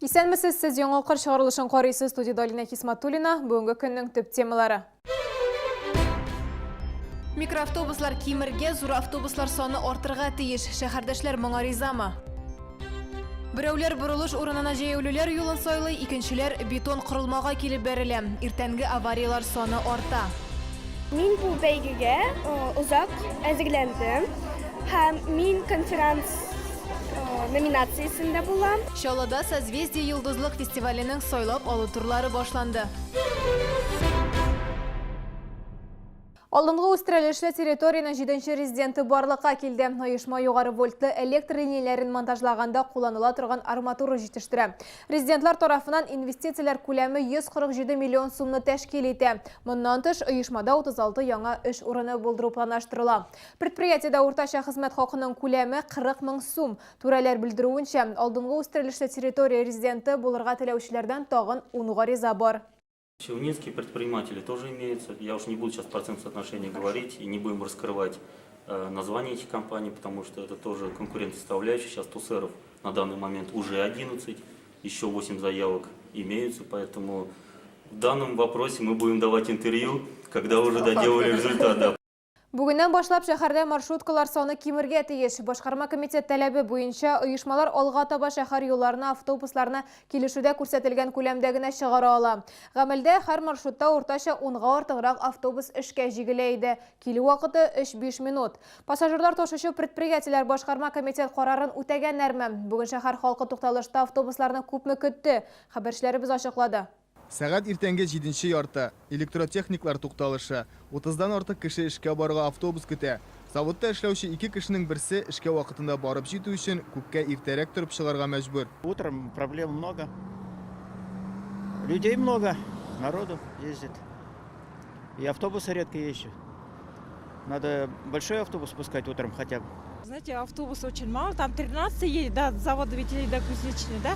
Исәнмесез, сез Яңалкыр чыгарылышын карыйсыз. Студиядә Алинә Хисматуллина. Бүгенге көннең төп темалары. Микроавтобуслар кимергә, зур автобуслар саны артырга тиеш. Шәһәрдәшләр моңа ризамы? Берәүләр борылыш урынына җәяүлеләр юлын сайлый, икенчеләр бетон корылмага килеп бәрелә. Иртәнге аварияләр саны арта. Мин бу бәйгегә озак әзерләндем һәм мин конферанс номинациясендә булам. Чаллыда Созвездие-Йолдызлык фестиваленең сайлап алу турлары башланды. Алдынгы үстерелешле территориянең җиденче резиденты барлыкка килде. Оешма югары вольтлы электр линияләрен монтажлаганда кулланыла торган арматура җитештерә. Резидентлар тарафыннан инвестицияләр күләме 147 миллион сумны тәшкил итә. Моннан тыш, оешмада 36 яңа эш урыны булдыру планлаштырыла. Предприятиедә уртача хезмәт хакының күләме 40 мең сум. Түрәләр белдерүенчә, алдынгы үстерелешле территория резиденты булырга теләүчеләрдән тагын ун гариза бар. Челнинские предприниматели тоже имеются. Я уж не буду сейчас процент соотношения говорить и не будем раскрывать э, название этих компаний, потому что это тоже конкурентосоставляющая. Сейчас ТУСЭРов на данный момент уже 11, еще 8 заявок имеются, поэтому в данном вопросе мы будем давать интервью, когда уже доделали результат. Да. Бүгеннән башлап шәһәрдә маршруткалар саны кимергә тиеш. Башкарма комитет таләбе буенча оешмалар алга таба шәһәр юлларына автобусларны килешүдә күрсәтелгән күләмдә генә чыгара ала. Гамәлдә һәр маршрутта уртача унга артыграк автобус эшкә җигелә иде. Килү вакыты, өч-биш минут. Пассажирлар ташучы предприятиеләр башкарма комитет карарын үтәгәннәрме? Бүген шәһәр халкы тукталышта автобусларны күпме көтте? Хәбәрчеләребез ачыклады. Сәгать иртәнге җиденче ярты. Электротехниклар тукталышы. Утыздан артык кеше эшкә барырга автобус көтә. Заводта эшләүче ике кешенең берсе, эшкә вакытында барып җитү өчен, күпкә иртәрәк торып чыгарга мәҗбүр. Утром проблем много. Людей много, народу ездит. И автобусы редко ездят. Надо большой автобус пускать утром хотя бы. Знаете, автобус очень мало, там 13 едет, да, от завода ведь до Кузнечной, да,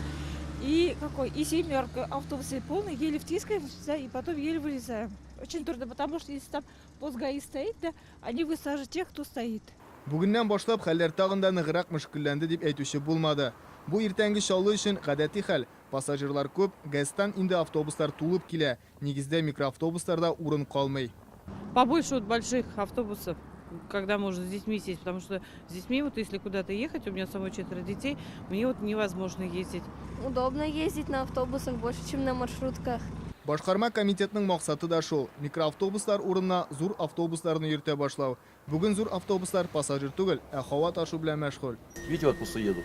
и какой, и семерка, автобусы полные, еле втискаемся, и потом еле вылезаем. Очень трудно, потому что если там пост ГАИ стоит, да, они высаживают тех, кто стоит. Бүгеннән башлап хәлләр тагын да ныграк мөшкелләнде дип әйтүче булмады. Бу иртәнге Чаллы өчен гадәти хәл. Пассажирлар күп, ГЭСтан инде автобуслар тулып килә. Нигездә микроавтобусларда урын калмый. Побольше вот больших автобусов, когда можно с детьми сесть, потому что с детьми вот если куда-то ехать, у меня самой четверо детей, мне вот невозможно ездить. Удобно ездить на автобусах больше, чем на маршрутках. Башкарма комитетның максаты да шул, микроавтобуслар урынына зур автобусларны йөртә башлау. Бүген зур автобуслар пассажир түгел, ә һава ташу белән мәшгуль. Видите, вот пустой еду.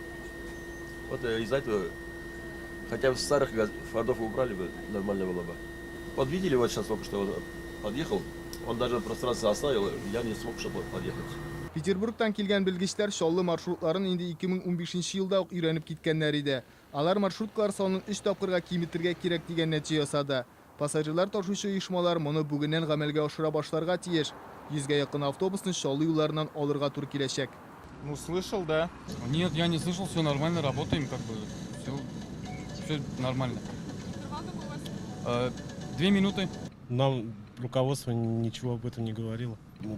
Вот э, из-за этого хотя бы старых фордов убрали бы, нормально было бы. Вот видели, вот сейчас только что подъехал, он даже пространство оставил, я не смог, чтобы подъехать. Петербургтан килгән белгечләр Чаллы маршрутларын инде 2015 нче елда ук өйрәнеп киткәннәр иде. Алар маршруткалар санын өч тапкырга киметергә кирәк дигән нәтиҗә ясады. Пассажирлар ташучы оешмалар моны бүгеннән гамәлгә ашыра башларга тиеш. Йөзгә якын автобусны Чаллы юлларыннан алырга туры киләчәк. Ну, слышал, да. Нет, я не слышал, все нормально, работаем, как бы, все, все нормально. Две минуты. Нам руководство ничего об этом не говорило.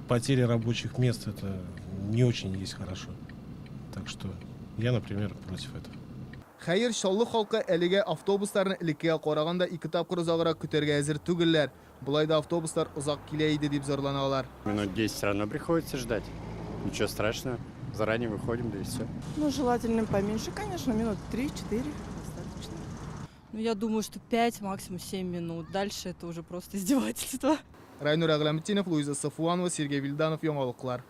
Потеря рабочих мест это не очень есть хорошо. Так что я, например, против этого. Хәер, Чаллы халкы әлегә автобусларны элеккегә караганда ике тапкыр озаграк көтәргә әзер түгелләр. Болай да автобуслар озак килә иде, дип зарлана алар. Минут десять все равно приходится ждать. Ничего страшного. Заранее выходим, да и все. Ну, желательно поменьше, конечно, минут 3-4 достаточно. Ну, я думаю, что 5, максимум 7 минут. Дальше это уже просто издевательство. Райнур Әгъләметдинов, Луиза Сафуанова, Сергей Вильданов, Яңалыклар.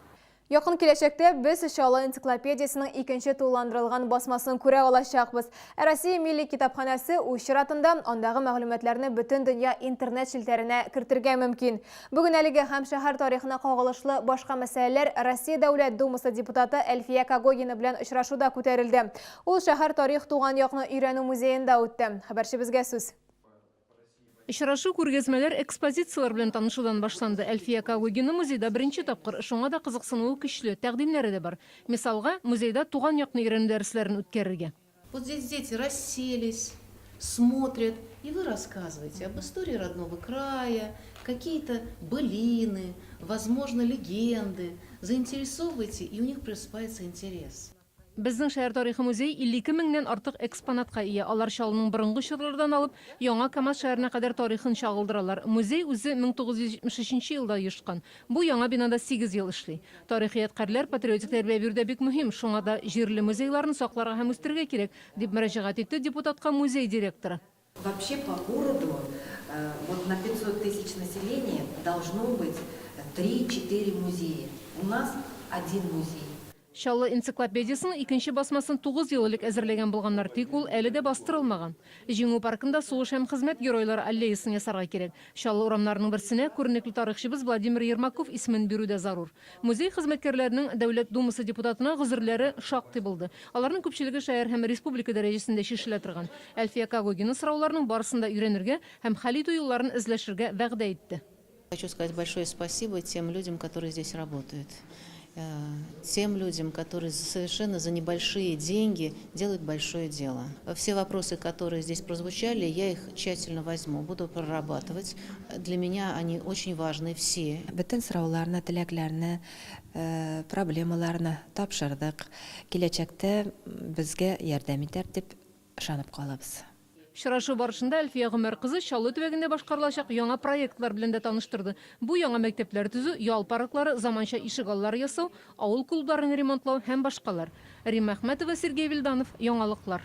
Якын киләчәктә без Чаллы энциклопедиясенең икенче тулыландырылган басмасын күрә алачакбыз. Ә Россия Милли китапханәсе үз чиратында андагы мәгълүматларны бөтендөнья интернет челтәренә кертергә мөмкин. Бүген әлеге һәм шәһәр тарихына кагылышлы башка мәсьәләләр Россия Дәүләт Думасы депутаты Әлфия Когогина белән очрашуда күтәрелде. Ул шәһәр тарих-туган якны өйрәнү музеенда үтте. Хәбәрчебезгә сүз. Очрашу күргәзмәләр, экспозицияләр белән танышудан башланды. Әлфия Когогина музейда беренче тапкыр, шуңа да кызыксынуы көчле, тәкъдимнәре дә бар. Мисалга, музейда туган якны өйрәнү дәресләрен үткәрергә. Вот здесь дети расселись, смотрят, и вы рассказываете об истории родного края, какие-то былины, возможно, легенды. Заинтересовываете, и у них просыпается интерес. Безнең шәһәр тарихы музее 52 меңнән артык экспонатка ия. Алар Чаллының борынгы чорлардан алып, яңа КАМАЗ шәһәренә кадәр тарихын чагылдыралар. Музей үзе 1973 елда оешкан. Бу яңа бинада сигез ел эшли. Тарихи ядкарьләр патриотик тәрбия бирүдә бик мөһим, шуңа да җирле музейларны сакларга һәм үстерергә кирәк, дип мөрәҗәгать итте депутатка музей директоры. Вообще по городу вот на 500 тысяч населения должно быть 3-4 музея. У нас один музей. Чаллы энциклопедиясенең икенче басмасын тугыз ел элек әзерләгән булганнар, тик ул әле дә бастырылмаган. Җиңү паркында сугыш һәм хезмәт геройлары аллеясын ясарга кирәк. Чаллы урамнарының берсенә күренекле тарихчыбыз Владимир Ермаков исемен бирү дә зарур. Музей хезмәткәрләренең Дәүләт Думасы депутатына гозерләре шактый булды. Аларның күпчелеге шәһәр һәм республика дәрәҗәсендә чишелә торган. Әлфия Когогина сорауларның барысын да өйрәнергә һәм хәл итү юлларын эзләшергә вәгъдә итте. Хочу сказать большое спасибо тем людям, которые здесь работают. Тем людям, которые совершенно за небольшие деньги делают большое дело. Все вопросы, которые здесь прозвучали, я их тщательно возьму, буду прорабатывать. Для меня они очень важны все. Бөтен сорауларны, теләкләрне, проблемаларны тапшырдык. Киләчәктә безгә ярдәм итәр дип ышанып калабыз. Очрашу барышында Әлфия Гомәр кызы Чаллы төбәгендә башкарылачак яңа проектлар белән дә таныштырды. Бу яңа мәктәпләр төзү, ял парклары, заманча ишегаллары ясау, авыл клубларын ремонтлау һәм башкалар. Римма Әхмәтова, Сергей Вилданов, Яңалыклар.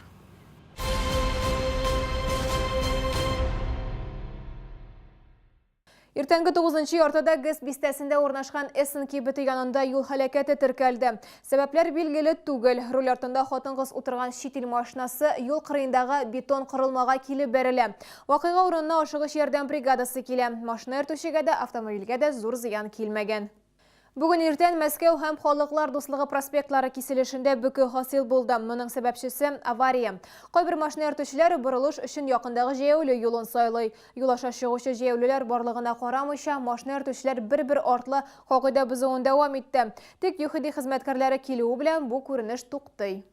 Иртәнге тугызынчы яртыда ГЭС бистәсендә урнашкан Эссен кибете янында юл һәлакәте теркәлде. Сәбәпләр билгеле түгел. Руль артында хатын-кыз утырган чит ил машинасы юл кырыендагы бетон корылмага килеп бәрелә. Вакыйга урынына ашыгыч ярдәм бригадасы килә. Машина йөртүчегә дә, автомобильгә дә зур зыян килмәгән. Бүген иртән Мәскәү һәм Халыклар дуслыгы проспектлары киселешендә бөке хасил булды. Моның сәбәпчесе, авария. Кайбер машина йөртүчеләр борылыш өчен якындагы җәяүле юлын сайлый. Юл аша чыгучы җәяүлеләр барлыгына карамыйча, машина йөртүчеләр бер-бер артлы кагыйдә бозуын дәвам итте. Тик ЮХИДИ хезмәткәрләре килүе белән бу күренеш туктый.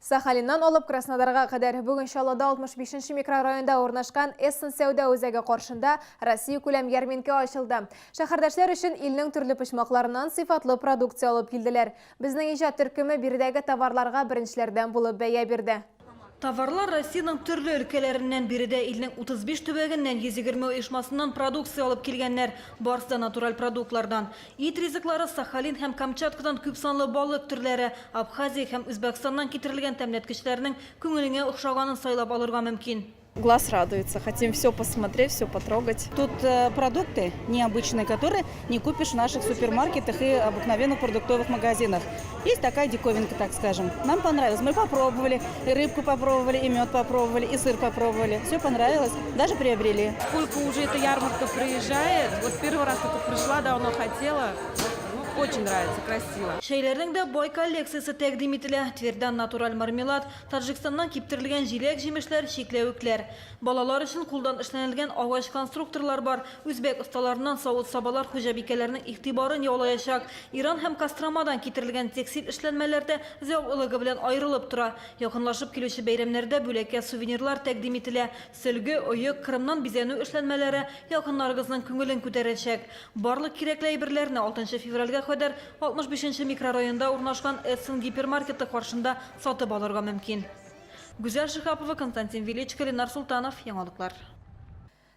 Сахалиннан алып Краснодарга кадәр бүген Чаллыда 65 нче микрорайонда урнашкан Эссен сәүдә үзәге каршында Россиякүләм ярминкә ачылды. Шәһәрдәшләр өчен илнең төрле почмакларыннан сыйфатлы продукция алып килделәр. Безнең иҗат төркеме биредәге товарларга беренчеләрдән булып бәя бирде. Товарлар Россиянең төрле өлкәләреннән, биредә илнең 35 төбәгеннән 120 оешмасыннан продукция алып килгәннәр. Барысы да натураль продуктлардан. Ит ризыклары, Сахалин һәм Камчаткадан күпсанлы балык төрләре, Абхазия һәм Үзбәкстаннан китерелгән тәмләткечләрнең күңелеңә охшаганын сайлап алырга мөмкин. Глаз радуется, хотим все посмотреть, все потрогать. Тут продукты необычные, которые не купишь в наших супермаркетах и обыкновенных продуктовых магазинах. Есть такая диковинка, так скажем. Нам понравилось, мы попробовали, и рыбку попробовали, и мед попробовали, и сыр попробовали. Все понравилось, даже приобрели. Сколько уже эта ярмарка приезжает, вот первый раз только пришла, давно хотела. Ну, очень нравится, красиво. Чәйләрнең дә бай коллекциясе тәкъдим ителә. Тверьдан натураль мармелад, Таҗикстаннан киптерелгән җиләк-җимешләр, чикләвекләр. Балалар өчен кулдан эшләнелгән агач конструкторлар бар. Үзбәк осталарыннан савыт-сабалар хуҗабикәләрнең игътибарын яулаячак. Иран һәм Костромадан китерелгән текстиль эшләнмәләр дә зәвыклыгы белән аерылып тора. Якынлашып килүче бәйрәмнәрдә бүләккә сувенирлар тәкъдим ителә. Сөлге, оек, Кырымнан бизәнү эшләнмәләре якыннарыгызның күңелен күтәрәчәк. Барлык кирәкле әйберләрне алтынчы февральгә кадәр 65 нче микрорайонда урнашкан Эссен гипермаркеты каршында сатып алырга мөмкин. Гүзәл Шиһапова, Константин Величко, Ленар Солтанов, Яңалыклар.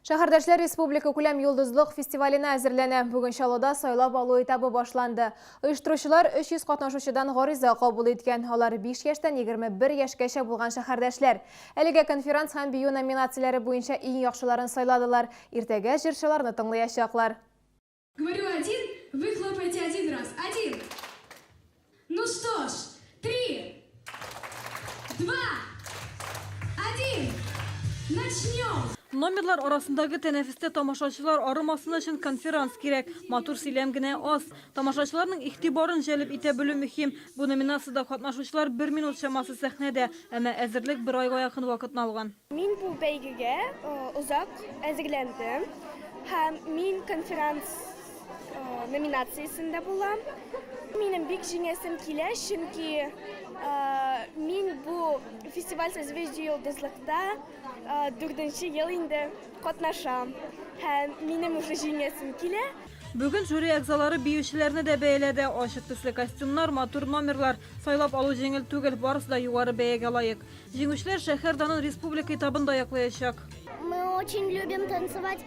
Шәһәрдәшләр республикакүләм Йолдызлык фестиваленә әзерләнә. Бүген Чаллыда сайлап алу этабы башланды. Оештыручылар 300 катнашучыдан гариза кабул иткән. Алар 5 яшьтән 21 яшькәчә булган шәһәрдәшләр. Әлегә конферанс һәм бию номинацияләре буенча иң яхшыларын сайладылар. Иртәгә җырчыларны тыңлаячаклар. Говорю один, вы хлопаете один раз. Один. Ну что ж, три, два, один. Начнем! Номерлар арасындагы тәнәфестә тамашачылар арымасын өчен конферанс кирәк. Матур сөйләм генә аз. Тамашачыларның игътибарын җәлеп итә белү мөһим. Бу номинациядә катнашучылар бер минут чамасы сәхнәдә. Әмма әзерлек бер айга якын вакытны алган. Мин бу бәйгегә озак әзерләндем һәм мин конферанс номинациясендә булам. Минем бик җиңәсем килә, чөнки мин бу фестиваль Созвездие Йолдызлыкта дүртенче ел инде катнашам һәм минем уже җиңәсем килә. Бүген жюри әгъзалары биючеләрне дә бәяләде. Ачык төсле костюмнар, матур номерлар. Сайлап алу җиңел түгел, барысы да югары бәягә лаек. Җиңүчеләр шәһәр данын республика этабында яклаячак. Мы очень любим танцевать,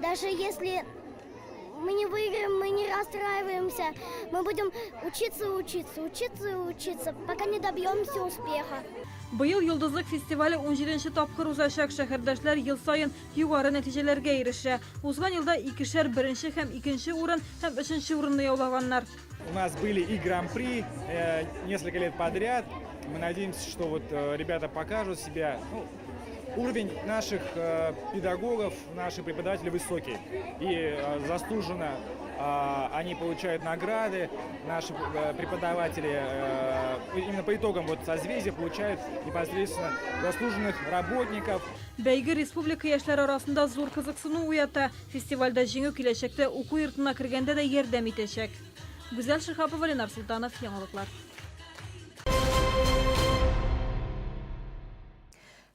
даже если мы не выиграем, мы не расстраиваемся. Мы будем учиться и учиться, учиться и учиться, пока не добьемся успеха. Быел Йолдызлык фестивале унҗиденче тапкыр узачак. Шәһәрдәшләр ел саен югары нәтиҗәләргә ирешә. Узган елда икешәр беренче һәм икенче урын һәм өченче урынны яулаганнар. У нас были и гран-при э, несколько лет подряд. Мы надеемся, что вот э, ребята покажут себя. Ну, уровень наших э, педагогов, наших преподавателей высокий. И заслуженно они получают награды, наши преподаватели именно по итогам вот созвездия получают непосредственно заслуженных работников. Бәйге республика яшьләре арасында зур кызыксыну уята. Фестивальдә җиңү киләчәктә уку йортына кергәндә дә ярдәм итәчәк. Гүзәл Шиһапова, Ленар Солтанов, Яңалыклар.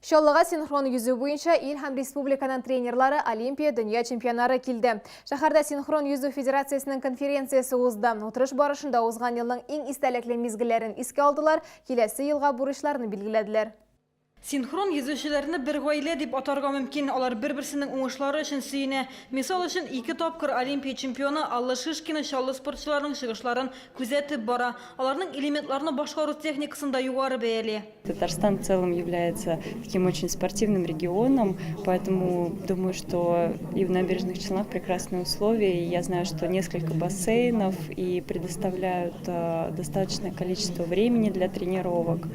Чаллыга синхрон йөзү буенча ил һәм республиканың тренерлары Олимпия дөнья чемпионнары килде. Шәһәрдә синхрон йөзү федерациясенең конференциясе узды. Утырыш барышында узган елның иң истәлекле мизгелләрен искә алдылар, киләсе елга бурычларны билгеләделәр. Синхрон йөзүчеләрне бер гаилә дип атарга мөмкин. Алар бер-берсенең уңышлары өчен сөенә. Мисал өчен, ике тапкыр Олимпия чемпионы Алла Шишкина Чаллы спортчыларының чыгышларын күзәтеп бара. Аларның элементларны башкару техникасын да югары бәяли. Татарстан в целом является таким очень спортивным регионом, поэтому думаю, что и в Набережных Челнах прекрасные условия. И я знаю, что несколько бассейнов и предоставляют э, достаточное количество времени для тренировок.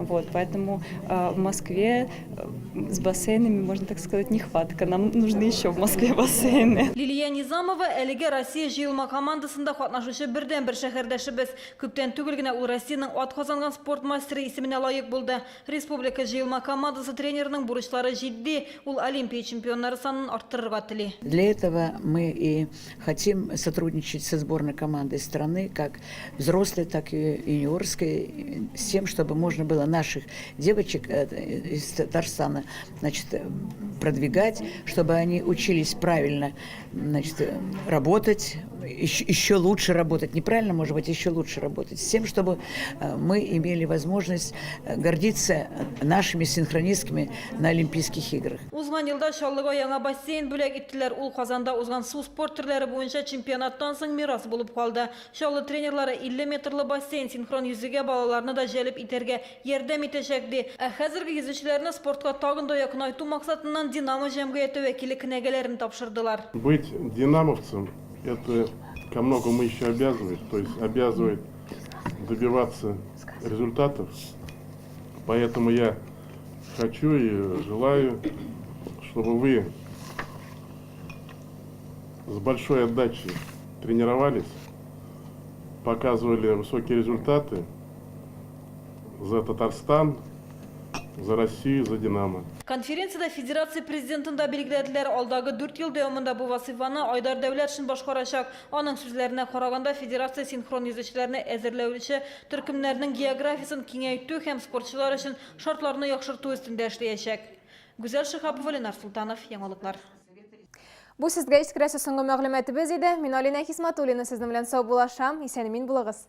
Вот, поэтому э, в Москве э, с бассейнами, можно так сказать, нехватка. Нам нужны еще в Москве бассейны. Лилия Низамова әлегә Россия җыелма командасында катнашучы бердәнбер шәһәрдәшебез. Күптән түгел генә ул Россиянең атказанган спорт мастеры исеменә лаек булды. Республика җыелма командасы тренерының бурычлары җитди, ул Олимпия чемпионнары санын арттырырга тели. Для этого мы и хотим сотрудничать со сборной командой страны, как взрослой, так и юниорской, с тем, чтобы можно было наших девочек э, из Татарстана значит, продвигать, чтобы они учились правильно значит, работать, еще, еще лучше работать, неправильно, может быть, еще лучше работать, с тем, чтобы э, мы имели возможность э, гордиться нашими синхронистками на Олимпийских играх. Узган елда Чаллыга яңа бассейн бүләк иттеләр. Ул Казанда узган су спорт төрләре буенча чемпионаттан соң мирас булып калды. Чаллы тренерлары 50 метрлы бассейн синхрон йөзүгә балаларны да җәлеп итәргә ярдәм итәчәк, ди. Ә хәзерге йөзүчеләрне спортка тагын да якынайту максатыннан Динамо җәмгыяте вәкиле кенәгәләрен тапшырдылар. Быть динамовцем – это ко многому еще обязывает, то есть обязывает добиваться результатов. Поэтому я хочу и желаю, чтобы вы с большой отдачей тренировались, показывали высокие результаты за Татарстан, за Россию, за «Динамо». Конференциядә федерация президентын да билгеләделәр. Алдагы дүрт ел дәвамында бу вазыйфаны Айдар Дәүләтшин башкарачак. Аның сүзләренә караганда, федерация синхрон йөзүчеләрне әзерләүче төркемнәрнең географиясен киңәйтү һәм спортчылар өчен шартларны яхшырту өстендә эшләячәк. Гүзәл Шиһапова, Ленар Солтанов, Яңалыклар. Бу сезгә җиткерәсе соңгы мәгълүматыбыз иде. Мин Алинә Хисматуллина сезнең белән саубуллашам. Исән-имин булыгыз.